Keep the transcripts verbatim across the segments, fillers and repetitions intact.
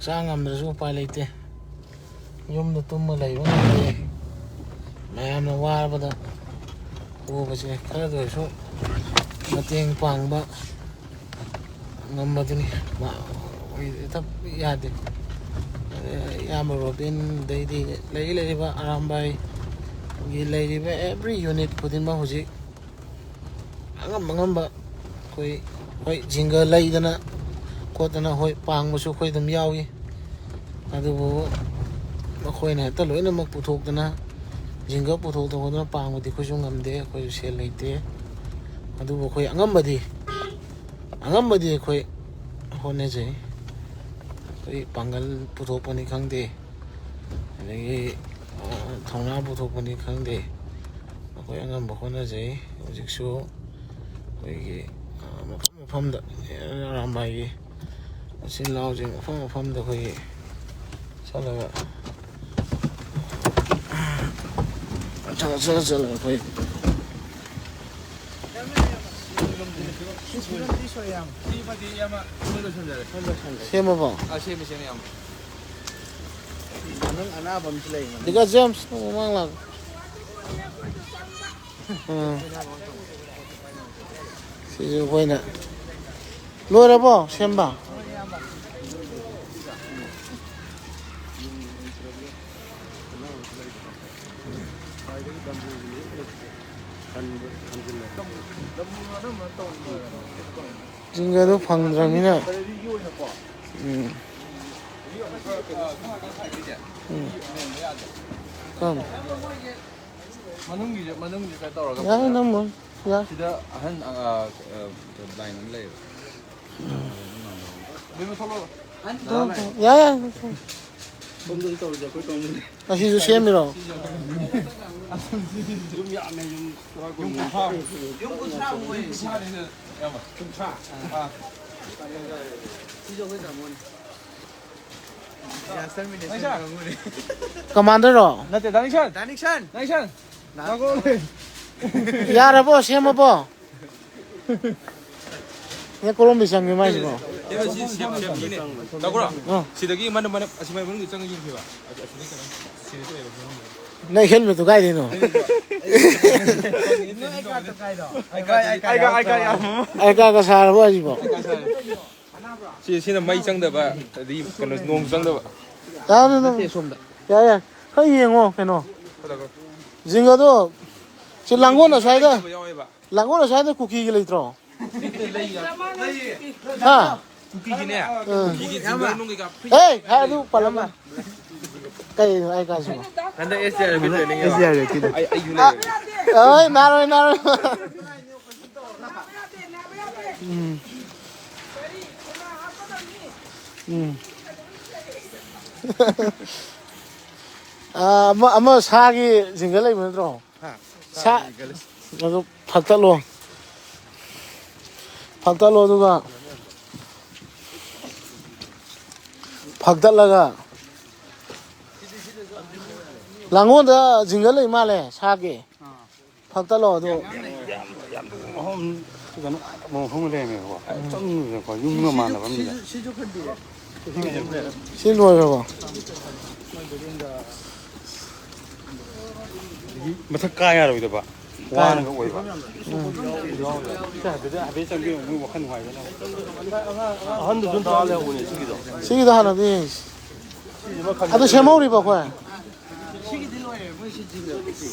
ꯆꯥ ꯉꯝꯗ꯭ꯔꯁꯨ ꯎꯄꯥꯏ ꯂꯩꯇꯦ꯫ ꯌꯨꯝꯗ ꯇꯨꯝꯃ ꯂꯩꯕ ꯉꯝꯗꯦ꯫ ꯃꯌꯥꯝꯅ ꯋꯥꯔꯕꯗ ꯎꯕꯁꯦ ꯈꯔꯗ ꯑꯣꯏꯔꯁꯨ ꯃꯇꯦꯡ ꯄꯥꯡꯕ ꯉꯝꯕꯗꯨꯅꯤ꯫ ꯃꯥ-, ꯑꯩꯈꯣꯏꯗꯤ ꯊꯕꯛ ꯌꯥꯗꯦ꯫ ꯑꯗꯩ ꯏꯌꯥꯝꯕ ꯔꯣꯕꯤꯟ, ꯑꯗꯩꯗꯤ ꯂꯩꯔꯤ ꯂꯩꯔꯤꯕ ꯑꯔꯥꯝꯕꯥꯏ ꯒꯤ ꯂꯩꯔꯤꯕ every unit ꯈꯨꯗꯤꯡꯃꯛ ꯍꯧꯖꯤꯛ ꯑꯉꯝ ꯑꯉꯝꯕ ꯑꯩꯈꯣꯏ, ꯍꯣꯏ, ꯖꯤꯡꯒ ꯂꯩꯗꯅ ꯈꯣꯠꯇꯅ, ꯍꯣꯏ, ꯄꯥꯡꯕꯁꯨ ꯑꯩꯈꯣꯏ ꯑꯗꯨꯝ ꯌꯥꯎꯏ꯫ ꯑꯗꯨꯕꯨ ꯃꯈꯣꯏꯅ ꯍꯦꯛꯇ ꯂꯣꯏꯅꯃꯛ ꯄꯨꯊꯣꯛꯇꯅ, ꯖꯤꯡꯒ ꯄꯨꯊꯣꯛꯇꯅ ꯈꯣꯠꯇꯅ ꯄꯥꯡꯕꯗꯤ ꯑꯩꯈꯣꯏꯁꯨ ꯉꯝꯗꯦ, ꯑꯩꯈꯣꯏꯁꯨ ꯁꯦꯜ ꯂꯩꯇꯦ꯫ ꯑꯗꯨꯕꯨ ꯑꯩꯈꯣꯏ ꯑꯉꯝꯕꯗꯤ, ꯑꯉꯝꯕꯗꯤ ꯑꯩꯈꯣꯏ ꯍꯣꯠꯅꯖꯩ꯫ ꯑꯩꯈꯣꯏ ꯄꯥꯡꯒꯜ ꯄꯨꯊꯣꯛꯄꯅꯤ ꯈꯪꯗꯦ, ꯑꯗꯒꯤ, ꯑ, ꯊꯧꯅꯥ ꯄꯨꯊꯣꯛꯄꯅꯤ ꯈꯪꯗꯦ, ꯑꯩꯈꯣꯏ ꯑꯉꯝꯕ ꯍꯣꯠꯅꯖꯩ꯫ ꯍꯧꯖꯤꯛꯁꯨ ꯑꯩꯈꯣꯏꯒꯤ, ꯑ, ꯃꯐꯝ ꯃꯐꯝꯗ, ꯑ, ꯑꯔꯥꯝꯕꯥꯏꯒꯤ ꯃꯆꯤꯟ ꯃꯅꯥꯎꯁꯤꯡ ꯃꯐꯝ ꯃꯐꯝꯗ ꯑꯩꯈꯣꯏꯒꯤ ꯆꯠꯂꯒ, ꯆꯠꯂ, ꯆꯠꯂ, ꯆꯠꯂꯒ ꯑꯩꯈꯣꯏ ꯁꯤꯃꯗꯤ ꯏꯌꯥꯝꯕ, ꯂꯣꯏ ꯂꯣꯏꯁꯤꯟꯖꯔꯦ꯫ ꯁꯦꯝꯃꯕꯣ? ꯑꯥ, ꯁꯦꯝꯃꯦ, ꯁꯦꯝꯃꯦ, ꯏꯌꯥꯝꯕ꯫ ꯃꯅꯨꯡ ꯑꯅꯥꯕ ꯑꯃꯁꯨ ꯂꯩ, ꯃꯅꯨꯡ꯫ ꯗꯤꯀꯥ ꯖꯦꯝꯁ, ꯅꯪ ꯃꯃꯥꯡ ꯂꯥꯛꯑꯣ꯫ ꯎꯝ꯫ ꯁꯤꯁꯨ ꯑꯩꯈꯣꯏꯅ ꯂꯣꯏꯔꯕꯣ ꯁꯦꯝꯕ? ꯖꯤꯡꯒꯗꯣ ꯐꯪꯗ꯭ꯔꯕꯅꯤꯅ꯫ ꯎꯝ꯫ ꯎꯝ꯫ ꯀꯝ? ꯃꯅꯨꯡꯒꯤꯁꯦ, ꯃꯅꯨꯡꯒꯤꯁꯦ ꯀꯩꯅꯣ ꯇꯧꯔꯒ ꯌꯥꯏ, ꯐꯖꯅ ꯅꯝꯃꯣ꯫ ꯌꯥꯏ꯫ ꯁꯤꯗ ꯑꯍꯟ, ꯑ, ꯑ, ꯂꯥꯏꯟ ꯑꯃ ꯂꯩꯌꯦꯕ꯫ ꯎꯝ꯫ ꯏꯕꯦꯝꯃ, ꯊꯣꯛꯂꯛꯑꯣ꯫ ꯌꯥꯏ, ꯌꯥꯏ꯫ ꯁꯣꯝꯗꯁꯨ ꯇꯧꯔꯁꯦ, ꯑꯩꯈꯣꯏ ꯀꯥꯡꯕꯨꯅꯦ꯫ ꯑꯁꯤꯁꯨ ꯁꯦꯝꯃꯤꯔꯣ? ꯌꯨꯝ ꯌꯥꯝꯃꯦ, ꯌꯨꯝ ꯇꯔꯥ ꯀꯨꯟ꯫ ꯌꯨꯝ ꯀꯨꯟꯊ꯭ꯔꯥ꯫ ꯌꯨꯝ ꯀꯨꯟꯊ꯭ꯔꯥꯃꯨꯛ ꯑꯣꯏꯌꯦ꯫ ꯀꯨꯟꯊ꯭ꯔꯥ꯫ ꯑꯥ꯫ ꯁꯤꯁꯨ ꯑꯩꯈꯣꯏ ꯇꯥꯃꯣꯅꯦ꯫ Disaster management ꯀꯥꯡꯕꯨꯅꯦ꯫ ꯀꯃꯥꯟꯗꯔꯔꯣ? ꯅꯠꯇꯦ, ꯗꯥ ꯅꯤꯛꯁꯟ꯫ ꯗꯥ ꯅꯤꯛꯁꯟ꯫ ꯗꯥ ꯅꯤꯛꯁꯟ꯫ ꯂꯥꯛꯑꯣ꯫ ꯌꯥꯔꯕꯣ? ꯁꯦꯝꯃꯕꯣ? ꯅꯪ ꯀꯔꯣꯝꯗꯩ ꯆꯪꯒꯦ ꯃꯥꯏꯁꯤꯕꯣ? ꯁꯤ ꯁꯦꯞ-, ꯁꯦꯞꯇꯤꯅꯦ꯫ ꯇꯧꯕ꯭ꯔꯣ? ꯑꯥ꯫ ꯁꯤꯗꯒꯤ ꯃꯅꯨꯡ, ꯃꯅꯨꯡ, ꯑꯁꯤ ꯃꯅꯨꯡꯗ ꯆꯪꯉ ꯌꯦꯡꯁꯦꯕ꯫ ꯑꯁ, ꯑꯁꯤꯗ ꯀꯩꯅꯣ? ꯁꯤꯗ ꯆꯪꯉꯒ ꯌꯦꯡꯁꯦꯕ꯫ ꯅꯪ ꯍꯦꯜꯃꯦꯠꯇꯨ ꯀꯥꯏꯗꯩꯅꯣ? ꯑꯥꯏ ꯀꯥꯔꯗꯀ ꯁꯥꯔꯕꯣ ꯍꯥꯏꯁꯤꯕꯣ? ꯁꯤ, ꯁꯤꯅ ꯃꯩ ꯆꯪꯗꯕ, ꯑꯗꯒꯤ ꯀꯩꯅꯣ, ꯅꯣꯡ ꯆꯪꯗꯕ꯫ ꯌꯥꯔꯦ, ꯅꯪ꯫ ꯅꯠꯇꯦ, ꯁꯣꯝꯗ꯫ ꯌꯥꯔꯦ, ꯌꯥꯔꯦ꯫ ꯈꯔ ꯌꯦꯡꯉꯣ, ꯀꯩꯅꯣ꯫ ꯖꯤꯡꯒꯗꯣ, ꯁꯤ ꯂꯥꯡꯒꯣꯜ ꯑꯁ꯭ꯋꯥꯏꯗ, ꯌꯥꯎꯋꯦꯕ꯫ ꯂꯥꯡꯒꯣꯜ ꯑꯁ꯭ꯋꯥꯏꯗ ꯀꯨꯀꯤꯒꯤ ꯂꯩꯇ꯭ꯔꯣ? ꯍꯥ? ꯀꯨꯀꯤꯒꯤꯅꯦ? ꯑꯥ꯫ ꯀꯨꯀꯤꯒꯤ ꯖꯤꯡꯒ ꯅꯨꯡ ꯀꯩꯀꯥ free꯫ ꯑꯦ, ꯍꯥꯏ, ꯑꯗꯨ ꯄꯜꯂꯝꯃ꯫ ꯀꯩꯅꯣ ꯑꯩ ꯀꯥꯏꯁꯤꯕꯣ? ꯍꯟꯗꯛ S D R ꯑꯦꯐꯀꯤ ꯂꯣꯏꯅꯤꯡꯉꯦꯕ꯫ S D R ꯑꯦꯐꯀꯤꯗꯣ꯫ ꯑꯩ, ꯑꯩꯁꯨ ꯂꯩꯌꯦꯕ꯫ ꯑꯦ, ꯅꯥꯔꯣꯏ, ꯅꯥꯔꯣꯏ꯫ ꯎꯝ꯫ ꯎꯝ꯫ ꯑꯥ, ꯑꯃ, ꯑꯃ ꯁꯥꯒꯤ ꯖꯤꯡꯒ ꯂꯩꯕ ꯅꯠꯇ꯭ꯔꯣ? ꯍꯥ? ꯁꯥ, ꯁꯥꯒꯤ ꯖꯤꯡꯒ ꯂꯩ꯫ ꯑꯗꯨ ꯐꯛꯇꯠꯂꯣ꯫ ꯐꯛꯇꯠꯂꯣ, ꯑꯗꯨꯒ ꯐꯛꯇꯠꯂꯒ ꯂꯥꯡꯒꯣꯜꯗ ꯖꯤꯡꯒ ꯂꯩ ꯃꯥꯜꯂꯦ, ꯁꯥꯒꯤ꯫ ꯑꯥ꯫ ꯐꯛꯇꯠꯂꯣ ꯑꯗꯨ꯫ ꯑꯍꯨꯝ, ꯀꯩꯅꯣ, ꯑꯃꯨꯛ ꯑꯍꯨꯝ ꯂꯩꯔꯝꯃꯦꯕꯀꯣ꯫ ꯆꯪꯉꯨꯗꯅꯀꯣ, ꯌꯨꯝꯒ ꯃꯥꯟꯅꯕ ꯑꯃꯗ꯫ ꯁꯤ ꯂꯣꯏꯈ꯭ꯔꯕꯣ? ꯃꯊꯛ ꯀꯥ ꯌꯥꯔꯣꯏꯗꯕ꯫ ꯀꯥ-, ꯋꯥꯅꯒ ꯑꯣꯏꯕ꯫ ꯎꯝ꯫ ꯁꯤ ꯍꯥꯏꯐꯦꯠ, ꯍꯥꯏꯐꯦꯠ ꯆꯪꯕꯤꯔꯝꯃꯣ, ꯃꯣꯏ ꯋꯥꯈꯜ ꯅꯨꯡꯉꯥꯏꯗꯅꯕ꯫ ꯑꯍꯟꯗꯨꯁꯨ ꯑꯝꯇ ꯍꯥꯞ ꯂꯩꯍꯧꯕꯅꯦ ꯁꯤꯒꯤꯗꯣ꯫ ꯁꯤꯒꯤꯗꯣ ꯍꯥꯟꯅꯗꯤ ꯌꯦꯡꯁꯤ꯫ ꯁꯤꯁꯤꯃ ꯈꯟꯕꯤꯔꯝꯃꯣ꯫ ꯑꯗꯨ ꯁꯦꯝꯍꯧꯔꯤꯕꯣ ꯑꯩꯈꯣꯏ? ꯁꯤꯒꯤꯗꯤ ꯂꯣꯏꯔꯦ, ꯃꯣꯏ ꯁꯤ ꯖꯤꯡꯒ ꯂꯩꯇꯦ꯫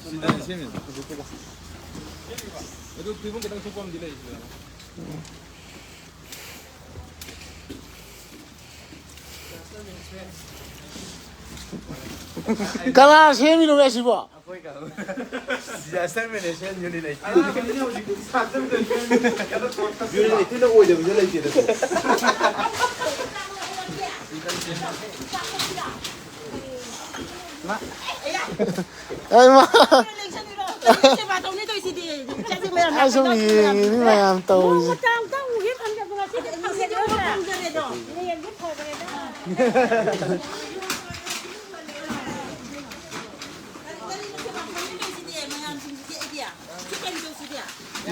ꯁꯤꯗꯅꯤ ꯁꯦꯝꯃꯤꯗꯣ꯫ ꯑꯗꯨ ꯐꯤꯕꯝ ꯈꯤꯇꯪ ꯁꯣꯛꯄ ꯑꯃꯗꯤ ꯂꯩ ꯁꯤꯗ꯫ ꯀꯅꯥ ꯁꯦꯝꯃꯤꯅꯣ ꯑꯁꯤꯕꯣ? ꯑꯩꯈꯣꯏ ꯀꯩꯅꯣ, disaster management unit eighteen꯫ Unit eighteen ꯑꯣꯏꯗꯕꯁꯨ ꯂꯩꯇꯦꯗ꯫ ꯑꯩ ꯃꯥ꯫ ꯁꯦꯕꯥ ꯇꯧꯅꯤ ꯇꯧꯔꯤꯁꯤꯗꯤ꯫ ꯏꯆꯥꯁꯦ ꯃꯌꯥꯝ ꯑꯩ ꯁꯨꯝ ꯌꯦꯡꯉꯤꯅꯤ ꯃꯌꯥꯝ ꯇꯧꯔꯤꯁꯦ꯫ ꯅꯣꯡꯃꯇ ꯑꯃꯨꯛꯇꯪ ꯎꯒꯦ ꯐꯪꯗꯕ ꯉꯁꯤꯗꯤ ꯐꯪꯖꯔꯦꯗꯣ꯫ ꯍꯌꯦꯡꯗꯤ ꯐꯒ꯭ꯔꯦꯗ꯫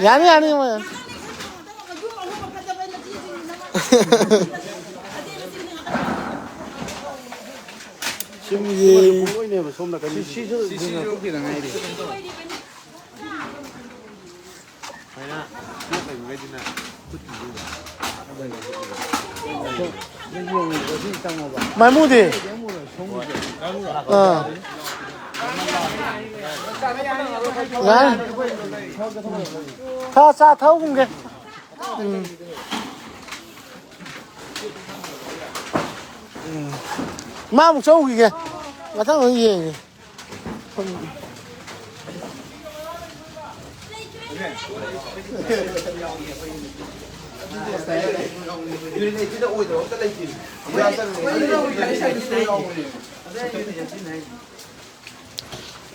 ꯌꯥꯅꯤ, ꯌꯥꯅꯤ, ꯃꯌꯥꯝ꯫ ꯁꯨꯝ ꯌꯦꯡ-, ꯂꯣꯏꯅꯦꯕ ꯁꯣꯝ ꯅꯥꯀꯟ꯫ ꯁꯤ, ꯁꯤꯁꯨ ꯁꯤ, ꯁꯤꯁꯨ ꯈꯤꯇꯪ ꯉꯥꯏꯔꯤ꯫ ꯁꯨꯃꯥꯏꯅ ꯁꯤ ꯂꯩꯕꯈꯩꯁꯤꯅ ꯈꯨꯠꯀꯤꯁꯤꯗ꯫ ꯃꯥꯏꯃꯨꯗꯤ? ꯑꯥ꯫ ꯌꯥꯔꯦ꯫ ꯊꯥ ꯆꯥ ꯊꯛꯎꯈꯤꯒꯦ꯫ ꯎꯝ꯫ ꯎꯝ꯫ ꯃꯥ ꯑꯃꯨꯛ ꯆꯧꯈꯤꯒꯦ꯫ ꯃꯊꯪ ꯑꯃꯨꯛ ꯌꯦꯡꯒꯦ꯫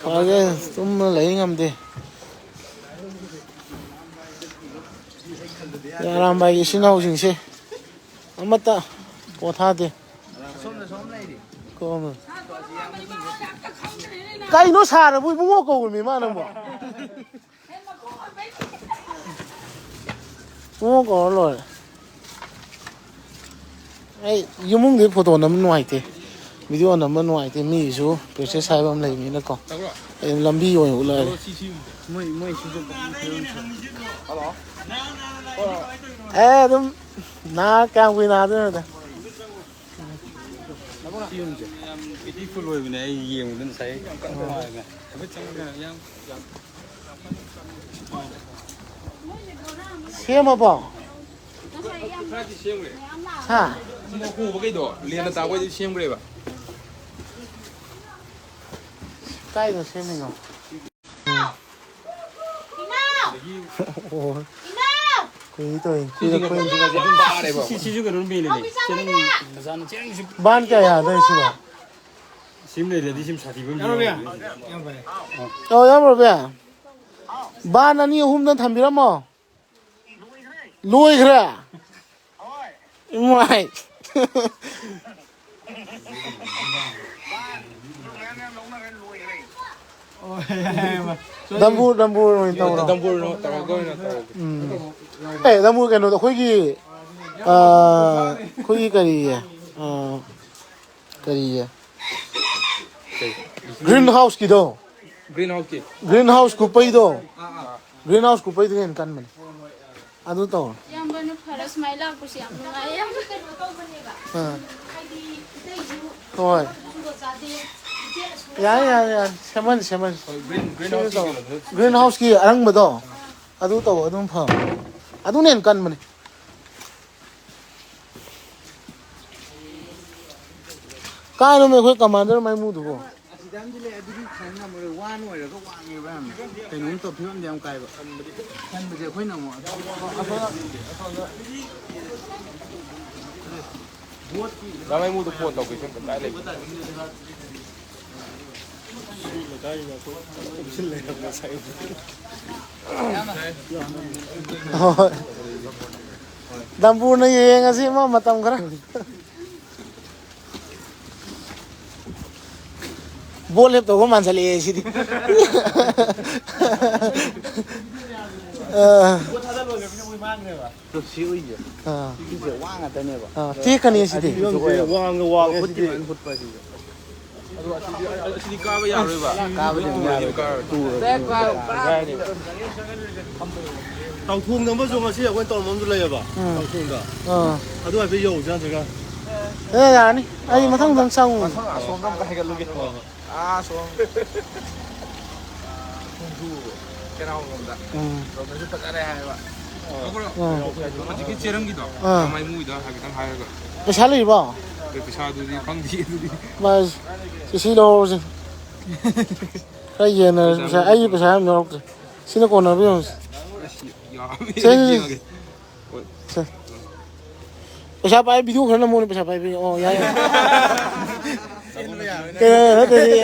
ꯐꯔꯦ, ꯇꯨꯝꯃ ꯂꯩ ꯉꯝꯗꯦ꯫ ꯑꯔꯥꯝꯕꯥꯏꯒꯤ ꯏꯆꯤꯟ ꯏꯅꯥꯎꯁꯤꯡꯁꯦ ꯑꯃꯠꯇ ꯄꯣꯊꯥꯗꯦ꯫ ꯀꯣꯝꯃꯦ꯫ ꯀꯩꯅꯣ ꯁꯥꯔꯕꯨ ꯏꯕꯨꯡꯉꯣ ꯀꯧꯔꯤꯃꯤ ꯃꯥ ꯅꯪꯕꯣ? ꯏꯕꯨꯡꯉꯣ ꯀꯧꯔ ꯂꯣꯏꯔꯦ꯫ ꯑꯩ ꯏꯃꯨꯡꯗꯤ ꯐꯣꯇꯣ ꯅꯝꯕ ꯅꯨꯡꯉꯥꯏꯇꯦ, ꯚꯤꯗꯤꯑꯣ ꯅꯝꯕ ꯅꯨꯡꯉꯥꯏꯇꯦ, ꯃꯤꯒꯤꯁꯨ ꯄ꯭ꯔꯣꯁꯦꯁ ꯍꯥꯏꯕ ꯑꯃ ꯂꯩꯕꯅꯤꯅꯀꯣ꯫ ꯑꯩ ꯂꯝꯕꯤ ꯑꯣꯏꯅ ꯎꯠꯂꯛꯑꯒꯦ꯫ ꯃꯣꯏ, ꯃꯣꯏ ꯁꯤꯁꯨ ꯑꯦ, ꯑꯗꯨꯝ ꯅꯥ ꯀꯌꯥꯝ ꯀꯨꯏꯅ ꯅꯥꯗꯣꯏꯅꯣꯗ? ꯁꯤ ꯌꯨꯝꯁꯦ ꯌꯥꯝ ꯕ꯭ꯌꯨꯇꯤꯐꯨꯜ ꯑꯣꯏꯕꯅꯦ, ꯑꯩ ꯌꯦꯡꯕꯗ ꯉꯁꯥꯏ ꯌꯥꯝ ꯀꯟꯅ ꯅꯨꯡꯉꯥꯏꯕꯅꯦ꯫ ꯍꯥꯏꯐꯦꯠ ꯆꯪꯉꯒ ꯌꯥꯝ, ꯌꯥꯝ ꯁꯦꯝꯃꯕꯣ? ꯈꯔꯗꯤ ꯁꯦꯝꯈ꯭ꯔꯦ꯫ ꯍꯥ? ꯁꯤꯗ ꯍꯣꯕꯈꯩꯗꯣ ꯂꯦꯟꯅ ꯇꯥꯕꯈꯩꯗꯤ ꯁꯦꯝꯈ꯭ꯔꯦꯕ꯫ ꯀꯥꯏꯗ ꯁꯦꯝꯃꯤꯅꯣ? ꯏꯃꯥ! ꯑꯣ꯫ ꯏꯃꯥ! ꯀꯨꯏ ꯇꯧꯔꯤ, ꯁꯤꯁꯤꯡꯒ ꯀꯨꯏꯔꯛꯄꯩ꯫ ꯄꯨꯟꯁꯤꯒꯁꯦ ꯌꯥꯝ ꯄꯥꯔꯦꯕ꯫ ꯁꯤ, ꯁꯤꯁꯨ ꯀꯩꯅꯣ ꯃꯦꯜꯂꯤꯅꯦ꯫ ꯆꯦꯔꯪ ꯃꯆꯥꯅ ꯆꯦꯔꯪꯁꯨ꯫ ꯕꯥꯟ ꯀꯌꯥ ꯌꯥꯗꯣꯏ ꯁꯤꯕꯣ? ꯁꯤꯃ ꯂꯩꯔꯗꯤ ꯁꯤꯝ ꯁꯥꯊꯤꯕ ꯑꯃ ꯌꯥꯎꯔꯕ ꯌꯥꯎꯔꯦ꯫ ꯌꯥꯝ ꯐꯔꯦ꯫ ꯑꯣ, ꯌꯥꯝ ꯐꯔꯕ ꯌꯥ? ꯕꯥꯟ ꯑꯅꯤ ꯑꯍꯨꯝꯗ ꯊꯝꯕꯤꯔꯝꯃꯣ꯫ ꯂꯣꯏꯈ꯭ꯔꯦ? ꯏꯃꯥꯏ꯫ ꯗꯝꯕꯨꯔ, ꯗꯝꯕꯨꯔ ꯑꯣꯏꯅ ꯇꯧꯔꯣ꯫ ꯗꯝꯕꯨꯔ ꯑꯣꯏꯅ ꯇꯧꯔꯒ ꯑꯣꯏꯅ ꯇꯧꯔꯒꯦ꯫ ꯎꯝ꯫ ꯑꯦ, ꯗꯝꯕꯨꯔ ꯀꯩꯅꯣꯗꯣ ꯑꯩꯈꯣꯏꯒꯤ ꯑꯩꯈꯣꯏꯒꯤ ꯀꯔꯤꯌꯦ, ꯀꯔꯤꯌꯦ, ꯒ꯭ꯔꯤꯟ ꯍꯥꯎꯁꯀꯤꯗꯣ, ꯒ꯭ꯔꯤꯟ ꯍꯥꯎꯁꯀꯤ ꯒ꯭ꯔꯤꯟ ꯍꯥꯎꯁ ꯀꯨꯞꯄꯩꯗꯣ, ꯒ꯭ꯔꯤꯟ ꯍꯥꯎꯁ ꯀꯨꯞꯄꯩꯗꯨꯅ ꯍꯦꯟꯅ ꯀꯟꯕꯅꯦ꯫ ꯑꯗꯨ ꯇꯧꯔꯣ꯫ ꯏꯌꯥꯝꯕꯅ ꯐꯔ ꯁꯨꯃꯥꯏꯅ ꯂꯥꯛꯄꯁꯦ ꯌꯥꯝ ꯅꯨꯡꯉꯥꯏꯌꯦ꯫ ꯑꯥ꯫ ꯍꯣꯏ꯫ ꯌꯥꯔꯦ, ꯌꯥꯔꯦ, ꯌꯥꯔꯦ꯫ ꯁꯦꯝꯍꯟꯁꯤ, ꯁꯦꯝꯍꯟꯁꯤ꯫ ꯍꯣꯏ, ꯒ꯭ꯔꯤꯟ, ꯒ꯭ꯔꯤꯟ ꯁꯤꯗ ꯍꯥꯎꯁꯀꯤ ꯇꯧ꯫ ꯀꯩꯅꯣꯗꯨꯗ ꯒ꯭ꯔꯤꯟ ꯍꯥꯎꯁꯀꯤ ꯑꯔꯪꯕꯗꯣ, ꯑꯗꯨ ꯇꯧ, ꯑꯗꯨꯝ ꯐꯕꯅꯤ꯫ ꯑꯗꯨꯅ ꯍꯦꯟꯅ ꯀꯟꯕꯅꯤ꯫ ꯀꯥꯏꯅꯣꯃꯤ ꯑꯩꯈꯣꯏ ꯀꯃꯥꯟꯗꯔ ꯃꯥꯏꯃꯨꯗꯨꯕꯣ? ꯑꯁꯤꯗ ꯑꯃꯗꯤ ꯂꯩ, ꯑꯗꯨꯗꯤ ꯁꯥꯟꯅ ꯉꯝꯃꯔꯣꯏ꯫ ꯋꯥꯟ ꯑꯣꯏꯔꯒ ꯋꯥꯡꯉꯦꯕ ꯌꯥꯝꯅ꯫ ꯀꯩꯅꯣꯝ ꯇꯧ, ꯐꯤꯕꯝꯗꯤ ꯌꯥꯝ ꯀꯥꯏꯕ꯫ ꯈꯟꯕꯁꯦ ꯑꯩꯈꯣꯏꯅ ꯑꯃꯨꯛ ꯗꯥ ꯃꯥꯏꯃꯨꯗ ꯐꯣꯟ ꯇꯧꯒꯦ, ꯁꯦ ꯀꯗꯥꯏ ꯂꯩꯒꯦ? ꯍꯣꯏ꯫ ꯗꯝꯕꯨꯔꯅ ꯌꯦꯡꯉꯁꯤ ꯃꯥ ꯃꯇꯝ ꯈꯔ꯫ ꯕꯣꯠ ꯂꯦꯞꯇꯧꯕ ꯃꯥꯟꯁꯤꯜꯂꯛꯑꯦ ꯁꯤꯗꯤ꯫ ꯑ, ꯁꯤ ꯎꯏꯁꯦ꯫ ꯑꯥ꯫ ꯁꯤꯁꯦ ꯋꯥ ꯉꯥꯛꯇꯅꯦꯕ꯫ ꯑꯥ, ꯇꯦꯛꯀꯅꯤ ꯁꯤꯗꯤ꯫ ꯐꯤꯕꯝꯁꯦ ꯋꯥꯡꯒ ꯋꯥꯡꯉꯦ ꯍꯨꯠꯇꯤ ꯁꯤꯗꯤ꯫ ꯐꯖꯅ ꯍꯨꯠꯄ ꯁꯤꯁꯦ꯫ ꯑꯗꯣ ꯑꯁꯤꯗꯤ, ꯑꯁꯤꯗꯤ ꯀꯥꯕ ꯌꯥꯔꯣꯏꯕ꯫ ꯀꯥꯕꯗꯤ ꯑꯃꯨꯛ ꯌꯥꯔꯣꯏ꯫ ꯀꯥꯔꯣꯏ꯫ ꯇꯨꯔꯣꯏ꯫ ꯌꯥꯔꯅꯤ꯫ ꯇꯥꯎꯊꯣꯡꯗ ꯑꯃꯁꯨ ꯉꯁꯤ ꯑꯩꯈꯣꯏ ꯇꯧꯔꯝꯕ ꯑꯃꯁꯨ ꯂꯩꯌꯦꯕ꯫ ꯎꯝ꯫ ꯇꯥꯎꯊꯣꯡꯗ꯫ ꯑꯥ꯫ ꯑꯗꯨ ꯍꯥꯏꯐꯦꯠ ꯌꯧꯔꯨꯁꯤ ꯅꯠꯇ꯭ꯔꯒ? ꯑꯦ, ꯌꯥꯅꯤ꯫ ꯑꯩ ꯃꯊꯪꯗ ꯑꯃꯨꯛ ꯆꯪꯉꯨ꯫ ꯃꯊꯪ ꯑꯁꯣꯝꯗ ꯑꯃꯨꯛ ꯍꯥꯏꯒꯠꯂꯨꯒꯦ꯫ ꯍꯣꯏ, ꯍꯣꯏ꯫ ꯑꯥ, ꯁꯣꯝ ꯈꯣꯡꯖꯨ ꯀꯦꯅꯥꯎ ꯂꯣꯝꯗ꯫ ꯎꯝ꯫ ꯂꯣꯝꯗꯁꯨ ꯐꯖꯔꯦ ꯍꯥꯏꯕ꯫ ꯑꯥ꯫ ꯍꯧꯖꯤꯛꯀꯤ ꯆꯦꯔꯪꯒꯤꯗꯣ, ꯑꯥ꯫ ꯃꯥꯏ ꯃꯨꯏꯗ ꯍꯥꯏꯐꯦꯠꯇꯪ ꯍꯥꯏꯔꯒ꯫ ꯄꯩꯁꯥ ꯂꯩꯔꯤꯕꯣ? ꯑꯦ, ꯄꯩꯁꯥꯗꯨꯗꯤ ꯈꯪꯗꯦ ꯑꯗꯨꯗꯤ꯫ ꯃꯥꯁ-, ꯁꯤ, ꯁꯤ ꯂꯧꯍꯧꯔꯁꯤ꯫ ꯈꯔ ꯌꯦꯟꯅꯔꯁꯤ ꯄꯩꯁꯥ ꯄꯩꯁꯥ, ꯂꯧꯍꯧꯔꯁꯤ꯫ ꯑꯩꯒꯤ ꯄꯩꯁꯥ ꯌꯥꯝ ꯌꯥꯎꯔꯛꯇ꯭ꯔꯦ꯫ ꯁꯤꯅ ꯀꯣꯟꯅꯕ ꯌꯦꯡꯉꯁꯤ꯫ ꯑꯁ, ꯌꯥꯝꯃꯦ, ꯁꯦ, ꯁꯦ, ꯁꯦ꯫ ꯌꯦꯡꯉꯒꯦ꯫ ꯍꯣꯏ꯫ ꯁꯦ꯫ ꯄꯩꯁꯥ ꯄꯥꯏ, ꯚꯤꯗꯤꯑꯣ ꯈꯔ ꯅꯝꯃꯣꯅꯦ, ꯄꯩꯁꯥ ꯄꯥꯏꯕꯤ꯫ ꯑꯣ, ꯌꯥꯏ, ꯌꯥꯏ꯫ ꯀꯩꯅꯣ ꯅꯠꯇ꯭ꯔꯗꯤ,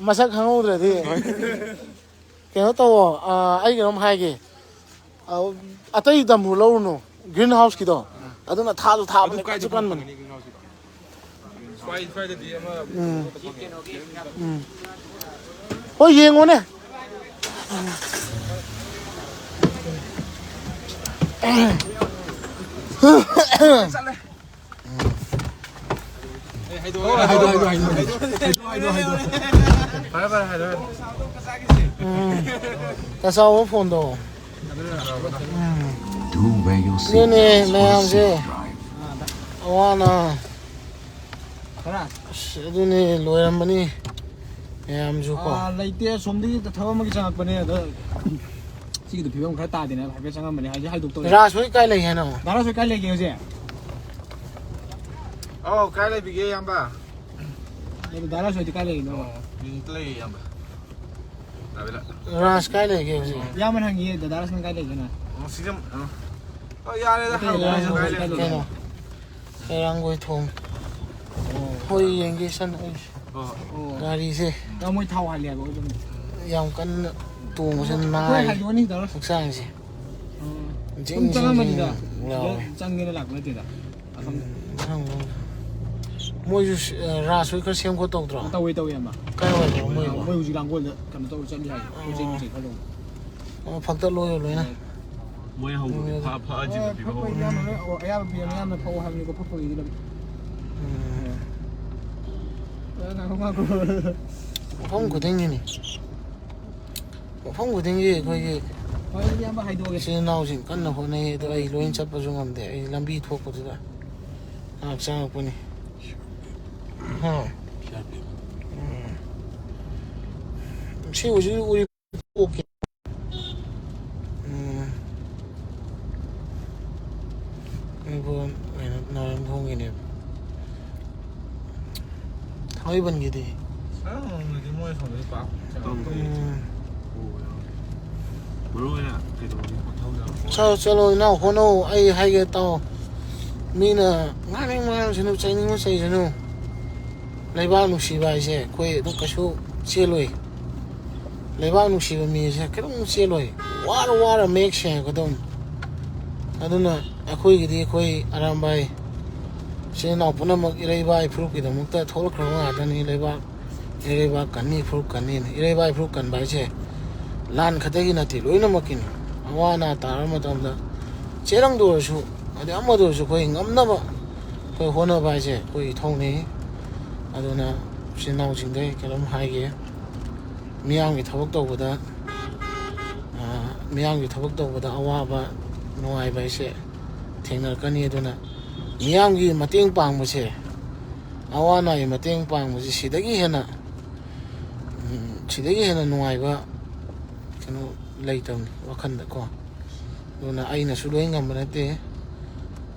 ꯃꯁꯛ ꯈꯪꯍꯧꯗ꯭ꯔꯗꯤ꯫ ꯀꯩꯅꯣ ꯇꯧꯋꯣ, ꯑ, ꯑꯩ ꯀꯩꯅꯣꯝ ꯍꯥꯏꯒꯦ꯫ ꯑ, ꯑꯇꯩ ꯗꯝꯕꯨꯔ ꯂꯧꯔꯨꯅꯨ, ꯒ꯭ꯔꯤꯟ ꯍꯥꯎꯁꯀꯤꯗꯣ꯫ ꯑꯗꯨꯅ ꯊꯥꯁꯨ ꯊꯥꯕꯅꯦ, ꯑꯗꯨ ꯀꯥꯏꯗ ꯀꯟꯁꯨ ꯀꯟꯕꯅꯦ꯫ ꯐꯪꯒꯅꯤ ꯒ꯭ꯔꯤꯟ ꯍꯥꯎꯁꯀꯤꯗꯣ? ꯁ꯭ꯋꯥꯏ, ꯁ꯭ꯋꯥꯏꯗꯗꯤ ꯑꯃ ꯎꯝ꯫ ꯎꯝ꯫ ꯍꯣꯏ, ꯌꯦꯡꯉꯣꯅꯦ꯫ ꯆꯠꯂꯦ꯫ ꯍꯥꯏꯗꯣ, ꯍꯥꯏꯗꯣ, ꯍꯥꯏꯗꯣ, ꯍꯥꯏꯗꯣ꯫ ꯐꯔꯦ, ꯐꯔꯦ, ꯍꯥꯏꯗꯣ, ꯍꯥꯏꯗꯣ꯫ ꯇꯥꯆꯥꯎꯕ ꯐꯣꯟꯗꯣ꯫ Do wear your ꯑꯗꯨꯅꯦ seatbelts for ꯃꯌꯥꯝꯁꯦ꯫ safe drive. ꯑꯋꯥꯅ꯫ ꯈꯔ꯫ ꯑꯁ, ꯑꯗꯨꯅꯦ ꯂꯣꯏꯔꯝꯕꯅꯤ ꯃꯌꯥꯝꯁꯨ ꯀꯣ꯫ ꯑꯥ, ꯂꯩꯇꯦ꯫ ꯑꯁꯣꯝꯗꯒꯤ ꯊꯕꯛ ꯑꯃꯒꯤ ꯆꯪꯉꯛꯄꯅꯦ꯫ ꯑꯗ ꯁꯤꯒꯤꯗꯣ ꯐꯤꯕꯝ ꯈꯔ ꯇꯥꯗꯦꯅ ꯍꯥꯏꯐꯦꯠ ꯆꯪꯉꯝꯕꯅꯦ꯫ ꯍꯥꯏꯗꯤ ꯍꯥꯏꯗꯣꯛꯇꯧꯔꯦ꯫ ꯔꯥꯖ ꯍꯣꯏ ꯀꯥꯏ ꯂꯩ ꯍꯥꯏꯅꯣ? ꯗꯥ ꯔꯥꯖ ꯍꯣꯏ ꯀꯥꯏ ꯂꯩꯒꯦ ꯍꯧꯖꯤꯛ? ꯑꯧ, ꯀꯥꯏ ꯂꯩꯕꯤꯒꯦ, ꯏꯌꯥꯝꯕ? ꯑꯗꯨ ꯗꯥ ꯔꯥꯖ ꯍꯣꯏꯗꯤ ꯀꯥꯏ ꯂꯩꯔꯤꯅꯣ? ꯑꯣ, ꯌꯨꯝꯗ ꯂꯩꯌꯦ, ꯏꯌꯥꯝꯕ꯫ ꯇꯥꯕꯤꯔ? ꯔꯥꯖ ꯀꯥꯏ ꯂꯩꯒꯦ ꯍꯧꯖꯤꯛ? ꯏꯌꯥꯝꯕꯅ ꯍꯪꯉꯤꯌꯦ, ꯗꯥ ꯔꯥꯖ ꯅꯪ ꯀꯥꯏ ꯂꯩꯒꯦꯅ? ꯑꯣ, ꯁꯤꯗ, ꯑꯣ꯫ ꯍꯣꯏ, ꯌꯥꯔꯦꯗ, ꯅꯠꯇꯦ, ꯍꯪꯉꯨꯔꯁꯨ ꯏꯌꯥꯝꯕ ꯀꯥꯏ ꯍꯣꯏ ꯂꯩꯕꯅꯣ꯫ ꯀꯥꯏ ꯂꯩꯒꯦ? ꯀꯩꯅꯣ? ꯂꯩꯔꯥꯡꯒꯣꯏ ꯊꯣꯡ꯫ ꯍꯣꯏ, ꯌꯦꯡꯒꯦ ꯁꯟ ꯑꯩ꯫ ꯍꯣꯏ, ꯍꯣꯏ꯫ ꯑꯣ꯫ ꯒꯥꯔꯤꯁꯦ ꯌꯥꯝ ꯃꯣꯏ ꯊꯥꯎ ꯍꯥꯜꯂꯦ ꯍꯥꯏꯕ ꯑꯩꯈꯣꯏ ꯌꯥꯝ ꯀꯟꯅ ꯇꯣꯡꯕꯁꯦ ꯑꯩꯈꯣꯏ ꯅꯥꯏ꯫ ꯍꯥꯏꯗꯣꯛꯑꯅꯤ ꯗꯥ ꯔꯥꯖ꯫ ꯍꯛꯆꯥꯡꯁꯦ꯫ ꯑꯣ꯫ ꯖꯤꯡ ꯁꯨꯝ ꯖꯤꯡ ꯆꯪꯉꯝꯕꯅꯤꯗ꯫ ꯖꯤꯡ ꯂꯥꯎꯋꯦ꯫ ꯆꯪꯒꯦꯅ ꯂꯥꯛꯄ ꯅꯠꯇꯦꯗ꯫ ꯑꯁꯣꯝ ꯃꯊꯪ ꯃꯊꯪ꯫ ꯃꯣꯏꯁꯨ ꯑ, ꯔꯥꯖ ꯍꯣꯏ ꯈꯔ ꯁꯦꯝ ꯈꯣꯠ ꯇꯧꯗ꯭ꯔꯣ? ꯇꯧꯋꯦ, ꯇꯧꯋꯦ, ꯏꯌꯥꯝꯕ꯫ ꯀꯥꯏ ꯋꯥꯏꯗꯅꯣ ꯃꯣꯏ? ꯃꯣꯏ ꯍꯧꯖꯤꯛ ꯂꯥꯡꯒꯣꯜꯗ ꯀꯩꯅꯣ ꯇꯧꯔ ꯆꯠꯂꯤ ꯍꯥꯏ꯫ ꯄꯣꯠ ꯆꯩ ꯅꯨꯡ ꯆꯩ ꯈꯔ ꯂꯧꯕ꯫ ꯑꯣ, ꯐꯛꯇ ꯂꯣꯏꯔꯣ ꯂꯣꯏꯅ꯫ ꯃꯣꯏ ꯍꯧꯕꯗꯤ ꯐ ꯐ ꯑꯖꯤꯕ ꯄꯤꯕ ꯐꯛꯄꯩꯗꯤ ꯍꯧꯕꯅꯤ꯫ ꯌꯥꯝꯅ ꯂꯣꯏ ꯑꯣ, ꯑꯌꯥꯕ ꯄꯤꯔꯝꯃꯦ, ꯌꯥꯝꯅ ꯐꯧ ꯍꯥꯏꯕꯅꯤꯀꯣ, ꯐꯛꯄꯒꯤꯗꯤ ꯂꯝ꯫ ꯎꯝ꯫ ꯑ, ꯉꯥꯏꯈꯣ, ꯉꯥꯏꯈꯣ꯫ ꯃꯐꯝ ꯈꯨꯗꯤꯡꯒꯤꯅꯤ꯫ ꯃꯐꯝ ꯈꯨꯗꯤꯡꯒꯤ ꯑꯩꯈꯣꯏꯒꯤ ꯍꯣꯏ, ꯑꯗꯨꯗꯤ ꯏꯌꯥꯝꯕ ꯍꯥꯏꯗꯣꯛꯑꯒꯦ꯫ ꯏꯆꯤꯜ ꯏꯅꯥꯎꯁꯤꯡ ꯀꯟꯅ ꯍꯣꯠꯅꯩ, ꯑꯗꯣ ꯑꯩ ꯂꯣꯏꯅ ꯆꯠꯄꯁꯨ ꯉꯝꯗꯦ꯫ ꯑꯩ ꯂꯝꯕꯤ ꯊꯣꯛꯄꯗꯨꯗ ꯉꯥꯏꯍꯥꯛ ꯆꯪꯉꯛꯄꯅꯤ꯫ ꯍꯥ? ꯎꯝ꯫ ꯁꯤ ꯍꯧꯖꯤꯛ ꯎꯔꯤ꯫ ꯑꯣꯀꯦ꯫ ꯎꯝ꯫ ꯏꯕꯣꯟ ꯀꯩꯅꯣ ꯅꯥꯎꯔꯦꯝꯊꯣꯡꯒꯤꯅꯦꯕ꯫ ꯊꯥꯡꯃꯩꯕꯟꯒꯤꯗꯤ꯫ ꯑꯗꯨꯗꯤ ꯃꯣꯏ ꯁꯣꯝꯗꯗꯤ ꯄꯥꯛ ꯀꯩꯅꯣ ꯇꯧꯗꯦ꯫ ꯎꯝ꯫ ꯃꯔꯨ ꯑꯣꯏꯅ ꯀꯩꯅꯣꯒꯤ ꯃꯊꯧꯗ ꯆꯠꯂꯣ, ꯆꯠꯂꯣ, ꯏꯅꯥꯎ, ꯍꯣꯠꯅꯧ꯫ ꯑꯩ ꯍꯥꯏꯒꯦ ꯇꯥꯎ꯫ ꯃꯤꯅ ꯉꯥꯡꯅꯤꯡꯕ ꯉꯥꯡꯁꯅꯨ, ꯆꯩꯅꯤꯡꯕ ꯆꯩꯁꯅꯨ꯫ ꯂꯩꯕꯥꯛ ꯅꯨꯡꯁꯤꯕ ꯍꯥꯏꯁꯦ ꯑꯩꯈꯣꯏ ꯑꯗꯨꯝ ꯀꯩꯁꯨ ꯆꯦꯜꯂꯣꯏ꯫ ꯂꯩꯕꯥꯛ ꯅꯨꯡꯁꯤꯕ ꯃꯤꯁꯦ ꯀꯩꯗꯧꯅꯨꯡ ꯆꯦꯜꯂꯣꯏ꯫ ꯋꯥꯔ ꯋꯥꯔ ꯃꯌꯦꯛ ꯁꯦꯡꯉꯛꯀꯗꯧꯅꯤ꯫ ꯑꯗꯨꯅ ꯑꯩꯈꯣꯏꯒꯤꯗꯤ ꯑꯩꯈꯣꯏ ꯑꯔꯥꯝꯕꯥꯏ ꯏꯆꯤꯟ ꯏꯅꯥꯎ ꯄꯨꯝꯅꯃꯛ ꯏꯔꯩꯕꯥꯏ ꯐꯨꯔꯨꯞꯀꯤꯗꯃꯛꯇ ꯊꯣꯛꯂꯛꯈ꯭ꯔꯕ ꯉꯥꯛꯇꯅꯤ꯫ ꯂꯩꯕꯥꯛ ꯏꯔꯩꯕꯥꯛ ꯀꯟꯅꯤ, ꯐꯨꯔꯨꯞ ꯀꯟꯅꯤꯅ꯫ ꯏꯔꯩꯕꯥꯛ ꯐꯨꯔꯨꯞ ꯀꯟꯕ ꯍꯥꯏꯁꯦ ꯂꯥꯟ ꯈꯛꯇꯒꯤ ꯅꯠꯇꯦ, ꯂꯣꯏꯅꯃꯛꯀꯤꯅꯤ꯫ ꯑꯋꯥ ꯑꯅꯥ ꯇꯥꯔꯕ ꯃꯇꯝꯗ ꯆꯦꯜꯂꯝꯗ ꯑꯣꯏꯔꯁꯨ ꯑꯗꯩ ꯑꯃꯗ ꯑꯣꯏꯔꯁꯨ ꯑꯩꯈꯣꯏ ꯉꯝꯅꯕ ꯑꯩꯈꯣꯏ ꯍꯣꯠꯅꯕ ꯍꯥꯏꯁꯦ ꯑꯩꯈꯣꯏ ꯏꯊꯧꯅꯤ꯫ ꯑꯗꯨꯅ ꯏꯆꯤꯟ ꯏꯅꯥꯎꯁꯤꯡꯗ ꯑꯩ ꯀꯩꯅꯣꯝ ꯍꯥꯏꯒꯦ, ꯃꯤꯌꯥꯝꯒꯤ ꯊꯕꯛ ꯇꯧꯕꯗ, ꯃꯤꯌꯥꯝꯒꯤ ꯊꯕꯛ ꯇꯧꯕꯗ ꯑꯋꯥꯕ ꯅꯨꯡꯉꯥꯏꯕ ꯍꯥꯏꯁꯦ ꯊꯦꯡꯅꯔꯛꯀꯅꯤ꯫ ꯑꯗꯨꯅ ꯃꯤꯌꯥꯝꯒꯤ ꯃꯇꯦꯡ ꯄꯥꯡꯕꯁꯦ, ꯑꯋꯥ ꯑꯅꯥꯒꯤ ꯃꯇꯦꯡ ꯄꯥꯡꯕꯁꯦ ꯁꯤꯗꯒꯤ ꯍꯦꯟꯅ, ꯁꯤꯗꯒꯤ ꯍꯦꯟꯅ ꯅꯨꯡꯉꯥꯏꯕ ꯀꯩꯅꯣ ꯂꯩꯇꯕꯅꯤ ꯋꯥꯈꯜꯗꯀꯣ꯫ ꯑꯗꯨꯅ ꯑꯩꯅꯁꯨ ꯂꯣꯏ ꯉꯝꯕ ꯅꯠꯇꯦ꯫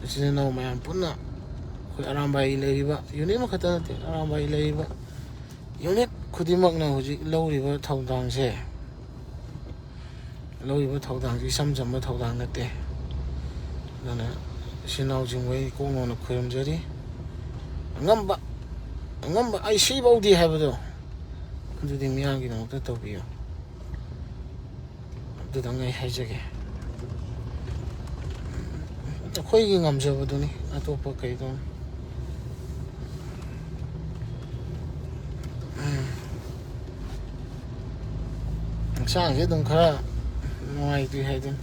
ꯏꯆꯤꯟ ꯏꯅꯥꯎ ꯃꯌꯥꯝ ꯄꯨꯟꯅ ꯑꯩꯈꯣꯏ ꯑꯔꯥꯝꯕꯥꯏ ꯂꯩꯔꯤꯕ ꯌꯨꯅꯤꯠ ꯑꯃꯈꯛꯇ ꯅꯠꯇꯦ, ꯑꯔꯥꯝꯕꯥꯏ ꯂꯩꯔꯤꯕ ꯌꯨꯅꯤꯠ ꯈꯨꯗꯤꯡꯃꯛꯅ ꯍꯧꯖꯤꯛ ꯂꯧꯔꯤꯕ ꯊꯧꯗꯥꯡꯁꯦ, ꯂꯧꯔꯤꯕ ꯊꯧꯗꯥꯡꯁꯤ ꯏꯆꯝ ꯆꯝꯕ ꯊꯧꯗꯥꯡ ꯅꯠꯇꯦ꯫ ꯑꯗꯨꯅ ꯏꯆꯤꯟ ꯏꯅꯥꯎꯁꯤꯡꯕꯨ ꯑꯩ ꯀꯣꯛ ꯅꯧꯅ ꯈꯨꯔꯨꯝꯖꯔꯤ꯫ ꯑꯉꯝꯕ, ꯑꯉꯝꯕ ꯑꯩ ꯁꯤꯐꯧꯗꯤ ꯍꯥꯏꯕꯗꯣ, ꯑꯗꯨꯗꯤ ꯃꯤꯌꯥꯝꯒꯤꯗꯃꯛꯇ ꯇꯧꯕꯤꯌꯨ꯫ ꯑꯗꯨꯗꯪ ꯑꯩ ꯍꯥꯏꯖꯒꯦ꯫ ꯑꯩꯈꯣꯏꯒꯤ ꯉꯝꯖꯕꯗꯨꯅꯤ, ꯑꯇꯣꯞꯄ ꯀꯩꯗꯧꯅꯤ? ꯎꯝ꯫ ꯍꯛꯆꯥꯡꯁꯦ ꯑꯗꯨꯝ ꯈꯔ ꯅꯨꯡꯉꯥꯏꯇ꯭ꯔꯤ ꯍꯥꯏꯗꯨꯅꯤ꯫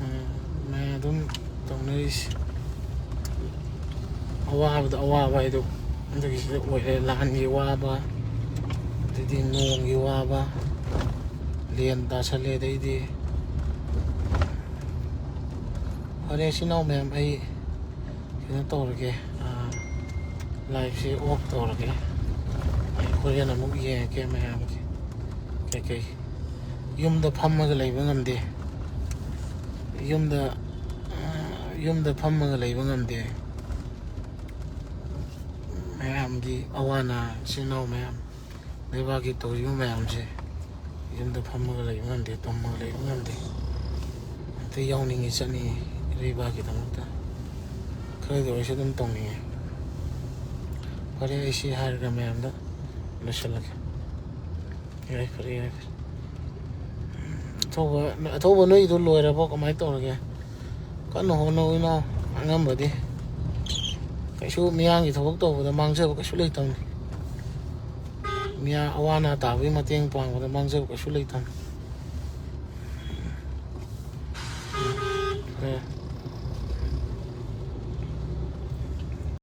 ꯎꯝ, ꯃꯌꯥꯝ ꯑꯗꯨꯝ ꯇꯧꯅꯔꯤꯁꯦ꯫ ꯑꯋꯥꯕꯗ ꯑꯋꯥꯕ ꯍꯥꯏꯗꯣ ꯍꯟꯗꯛꯀꯤꯁꯤꯗ ꯑꯣꯏꯔꯦ꯫ ꯂꯥꯟꯒꯤ ꯋꯥꯕ, ꯑꯗꯩꯗꯤ ꯅꯣꯡꯒꯤ ꯋꯥꯕ, ꯂꯦꯟ ꯇꯥꯁꯜꯂꯦ, ꯑꯗꯩꯗꯤ ꯐꯔꯦ, ꯏꯆꯤꯟ ꯏꯅꯥꯎ ꯃꯌꯥꯝ, ꯑꯩ ꯀꯩꯅꯣ ꯇꯧꯔꯒꯦ, ꯂꯥꯏꯐꯁꯦ ꯑꯣꯐ ꯇꯧꯔꯒꯦ꯫ ꯑꯩ ꯍꯣꯔꯦꯟ ꯑꯃꯨꯛ ꯌꯦꯡꯉꯛꯀꯦ ꯃꯌꯥꯝꯒꯤ ꯀꯩꯀꯩ꯫ ꯌꯨꯝꯗ ꯐꯝꯃꯒ ꯂꯩꯕ ꯉꯝꯗꯦ꯫ ꯌꯨꯝꯗ, ꯌꯨꯝꯗ ꯐꯝꯃꯒ ꯂꯩꯕ ꯉꯝꯗꯦ꯫ ꯃꯌꯥꯝꯒꯤ ꯑꯋꯥ ꯑꯅꯥ, ꯏꯆꯤꯟ ꯏꯅꯥꯎ ꯃꯌꯥꯝ, ꯂꯩꯕꯥꯛꯀꯤ ꯇꯧꯔꯤꯕ ꯃꯌꯥꯝꯁꯦ ꯌꯨꯝꯗ ꯐꯝꯃꯒ ꯂꯩꯕ ꯉꯝꯗꯦ, ꯇꯨꯝꯃꯒ ꯂꯩꯕ ꯉꯝꯗꯦ꯫ ꯑꯝꯇ ꯌꯥꯎꯅꯤꯡꯉꯤ, ꯆꯠꯅꯤꯡꯉꯤ ꯂꯩꯕꯥꯛꯀꯤꯗꯃꯛꯇ꯫ ꯈꯔꯗ ꯑꯣꯏꯔꯁꯨ ꯑꯗꯨꯝ ꯇꯧꯅꯤꯡꯉꯤ꯫ ꯐꯔꯦ, ꯑꯩ ꯁꯤ ꯍꯥꯏꯔꯒ ꯃꯌꯥꯝꯗ ꯂꯣꯏꯁꯤꯜꯂꯒꯦ꯫ ꯌꯥꯏ, ꯐꯔꯦ, ꯌꯥꯏ, ꯐꯔꯦ꯫ ꯑꯊꯧꯕ, ꯑꯊꯧꯕ ꯅꯣꯏꯒꯤꯗꯣ ꯂꯣꯏꯔꯕꯣ? ꯀꯃꯥꯏꯅ ꯇꯧꯔꯒꯦ? ꯀꯟꯅ ꯍꯣꯠꯅꯧ ꯏꯅꯥꯎ꯫ ꯑꯉꯝꯕꯗꯤ ꯀꯩꯁꯨ ꯃꯤꯌꯥꯝꯒꯤ ꯊꯕꯛ ꯇꯧꯕꯗ ꯃꯥꯡꯖꯕ ꯀꯩꯁꯨ ꯂꯩꯇꯕꯅꯤ꯫ ꯃꯤꯌꯥꯝ ꯑꯋꯥ ꯑꯅꯥ ꯇꯥꯕꯒꯤ ꯃꯇꯦꯡ ꯄꯥꯡꯕꯗ ꯃꯥꯡꯖꯕ ꯀꯩꯁꯨ ꯂꯩꯇꯕꯅꯤ꯫